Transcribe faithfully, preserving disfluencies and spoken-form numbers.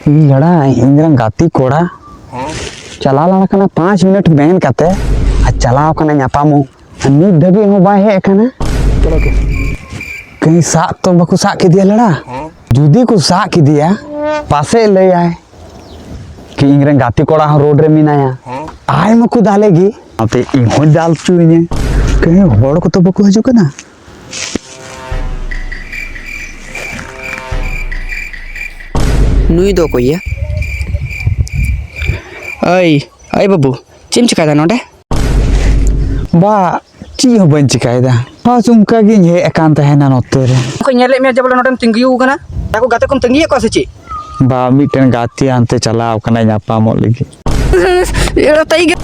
ᱤᱧ ᱞᱟᱲᱟ, ᱤᱧ ᱨᱮᱱ ᱜᱟᱛᱮ ᱠᱚᱲᱟ ᱪᱟᱞᱟᱣ ᱞᱟᱲᱟ ᱠᱟᱱᱟ ᱯᱟᱸᱪ ᱢᱤᱱᱤᱴ ᱢᱮᱱ ᱠᱟᱛᱮ, ᱟᱨ ᱪᱟᱞᱟᱣ ᱠᱟᱱᱟ ᱧᱟᱯᱟᱢᱚᱜ, ᱟᱨ ᱱᱤᱛ ᱫᱷᱟᱹᱵᱤᱡ ᱦᱚᱸ ᱵᱟᱭ ᱦᱮᱡ ᱟᱠᱟᱱᱟ᱾ ᱠᱟᱹᱦᱤ ᱥᱟᱵ ᱛᱚ ᱵᱟᱠᱚ ᱥᱟᱵ ᱠᱮᱫᱮᱭᱟ ᱞᱟᱲᱟ᱾ ᱡᱩᱫᱤ ᱠᱚ ᱥᱟᱵ ᱠᱮᱫᱮᱭᱟ, ᱯᱟᱥᱮᱡ ᱞᱟᱹᱭᱟᱭ ᱠᱤ ᱤᱧ ᱨᱮᱱ ᱜᱟᱛᱮ ᱠᱚᱲᱟ ᱦᱚᱸ ᱨᱳᱰ ᱨᱮ ᱢᱮᱱᱟᱭᱟ, ᱟᱭ ᱢᱟᱠᱚ ᱫᱟᱞᱮ ᱜᱮ, ᱚᱱᱟᱛᱮ ᱤᱧ ᱦᱚᱸᱭ ᱫᱟᱞ ᱦᱚᱪᱚᱧᱟ᱾ ᱠᱟᱹᱦᱤ ᱦᱚᱲ ᱠᱚᱛᱚ ᱵᱟᱠᱚ ᱦᱤᱡᱩᱜ ᱠᱟᱱᱟ᱾ ᱱᱩᱭ ᱫᱚ ᱚᱠᱚᱭᱭᱟ? ᱟᱹᱭ, ᱟᱹᱭ ᱵᱟᱹᱵᱩ, ᱪᱮᱫ ᱮᱢ ᱪᱤᱠᱟᱭᱮᱫᱟ ᱱᱚᱰᱮ? ᱵᱟ, ᱪᱮᱫ ᱦᱚᱸ ᱵᱟᱹᱧ ᱪᱤᱠᱟᱭᱮᱫᱟ᱾ ᱵᱟᱥ ᱚᱱᱠᱟ ᱜᱤᱧ ᱦᱮᱡ ᱟᱠᱟᱱ ᱛᱟᱦᱮᱱᱟ ᱱᱚᱛᱮ ᱨᱮ᱾ ᱚᱠᱚᱭ ᱧᱮᱞᱮᱫ ᱢᱮᱭᱟ ᱡᱮ ᱵᱚᱞᱮ ᱱᱚᱰᱮᱢ ᱛᱤᱸᱜᱩ ᱟᱠᱟᱱᱟ? ᱟᱠᱚ ᱜᱟᱛᱮ ᱠᱚᱢ ᱛᱟᱺᱜᱤᱭᱮᱫ ᱠᱚᱣᱟ ᱥᱮ ᱪᱮᱫ? ᱵᱟ, ᱢᱤᱫᱴᱮᱱ ᱜᱟᱛᱮ ᱦᱟᱱᱛᱮ ᱪᱟᱞᱟᱣ ᱟᱠᱟᱱᱟᱭ ᱧᱟᱯᱟᱢᱚᱜ ᱞᱟᱹᱜᱤᱫ᱾ ᱮᱨᱟ ᱛᱟᱭ ᱜᱮ᱾